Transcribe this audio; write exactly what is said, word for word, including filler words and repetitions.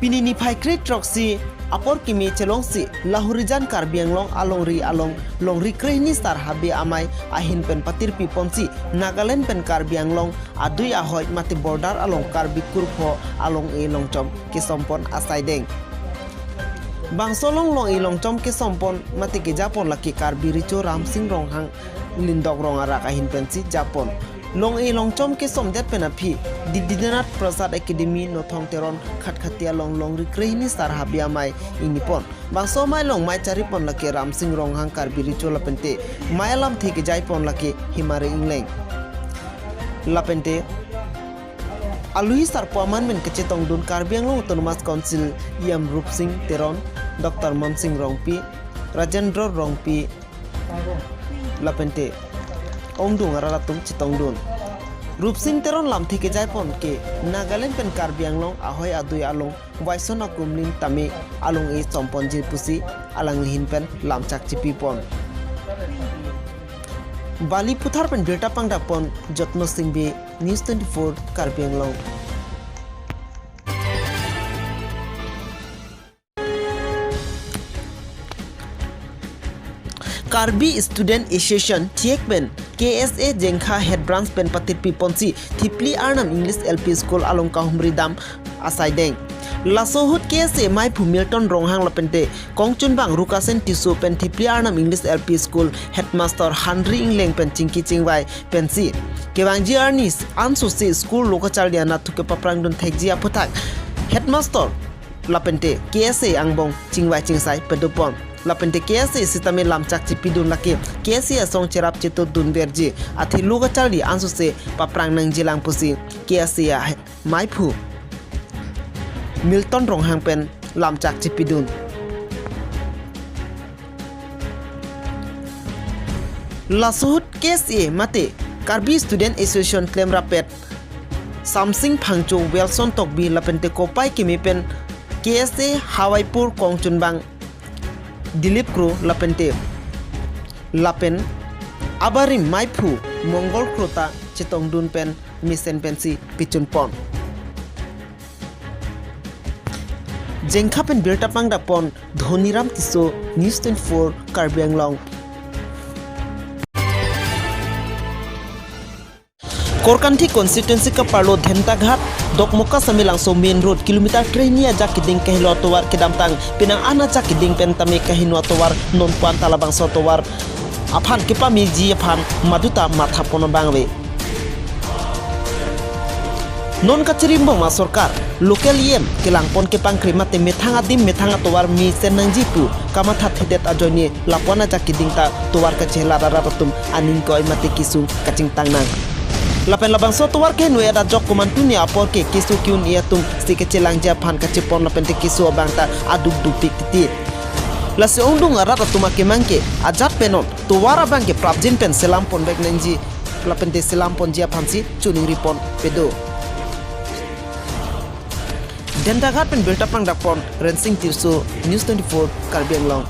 Pini niphai kre-throksi apor kimi chelongsi Lahorijan Karbi Anglong alongri along longri krehini sar habe amei ahin pen patirpi ponsi Nagaland pen Karbi Anglong adui ahoi mate border along Karbi kurpho along-e longchom kesompon asai deng. Bangso along long-e longchom kesompon mate kejapon lake Karbi Recho Ramsing Ronghang Lindok Rong arak ahin pensi japon. Long-e longchom kesomdet pen aphi Didinath Prasad Academy Nothong Teron Khatkhati along longri krehini sar habe amei ingnipon. Bangso amei along mei charipon lake Ramsing Ronghang Karbi Recho lapente mei alamthe kejaipon lake Himari Ingleng. Lapente aluhi sarpo aman pen kachetongdun Karbi Anglong Autonomous Council E M Rupsing Teron, Doctor Mamsing Rongpi, Rajendra Rongpi, lapente ongdung arat atum chetongdun. Rupsing Teron lamthe kejaipon ke Nagaland pen Karbi Anglong ahoi adui along vaison akumlin tame along-e somponji pusi alangli ahin pen lamchak chipipon. Balipathar pen birta pangdapon Jotno Singbe, News twenty-four Karbi Anglong. Karbi Student Association, thiek pen K S A Jengkha Head Branch pen patirpi ponsi Thipli Arnam English L P School along kahumri dam asai deng. Laso ahut K S A meiphu Milton Ronghang lapente kongchunbang Rukasen Tisso pen Thipli Arnam English L P School Headmaster Henry Ingleng pen chingki chingvai pensi kevangji arni ansose school lo kacharli anatthu kepaprangdun thekji aphuthak Headmaster lapente K S A angbong chingvai chingsai padopon. Lapente K S A sitame lamchak chipidun lake K S A asong cherap chetodunverji athe lo kacharli ansose paprang nangjilang pusi K S A ameiphu Milton Ronghang pen lamchak chipidun. Laso ahut K S A mate Karbi Student Association klemrappet Samsing Phangcho, Wilson Tokbi lapente kopai kimi pen K S A Hawaipur kongchunbang Dilip Kro lapente lapen abarim meiphu Mongol Kro ta chetongdun pen mesen pensi pichunpon. Jengkha pen birta pangdapon Dhoniram Tisso, News twenty-four Karbi Anglong. Korkanthi constituency kaparlo Dhentaghat, Dokmoka Samelangso main road kilometer krehini ajak keding kahelo atovar kedamtang penang an ajak keding pen tame kaheno atovar non puan ta labangso atovar aphan kepameji aphan maduta mathapon abang ave. Non kachirimbom asorkar, local E M kelangpon kepangkri mate methang adim methang atovar mesen nangji pu kamathathedet ajoine lapuan ajak keding ta tovar kachelar arat atum aning ke-oi mate kesung kachingtang nang. Lapen labangso tovar keheno-et ajok komantunia apor ke keso ke-un-e atum si kachelangji aphan kachepon lapente keso abang ta aduk dupik titi. Lasi ongdung arat atum akemang ke ajat penon tovar abang ke prapjin pen selam ponvek nangji lapente selam ponji aphansi chuning ripon pedo. Dhentaghat pen birta pangdapon Rensing Tisso, News twenty-four Karbi Anglong.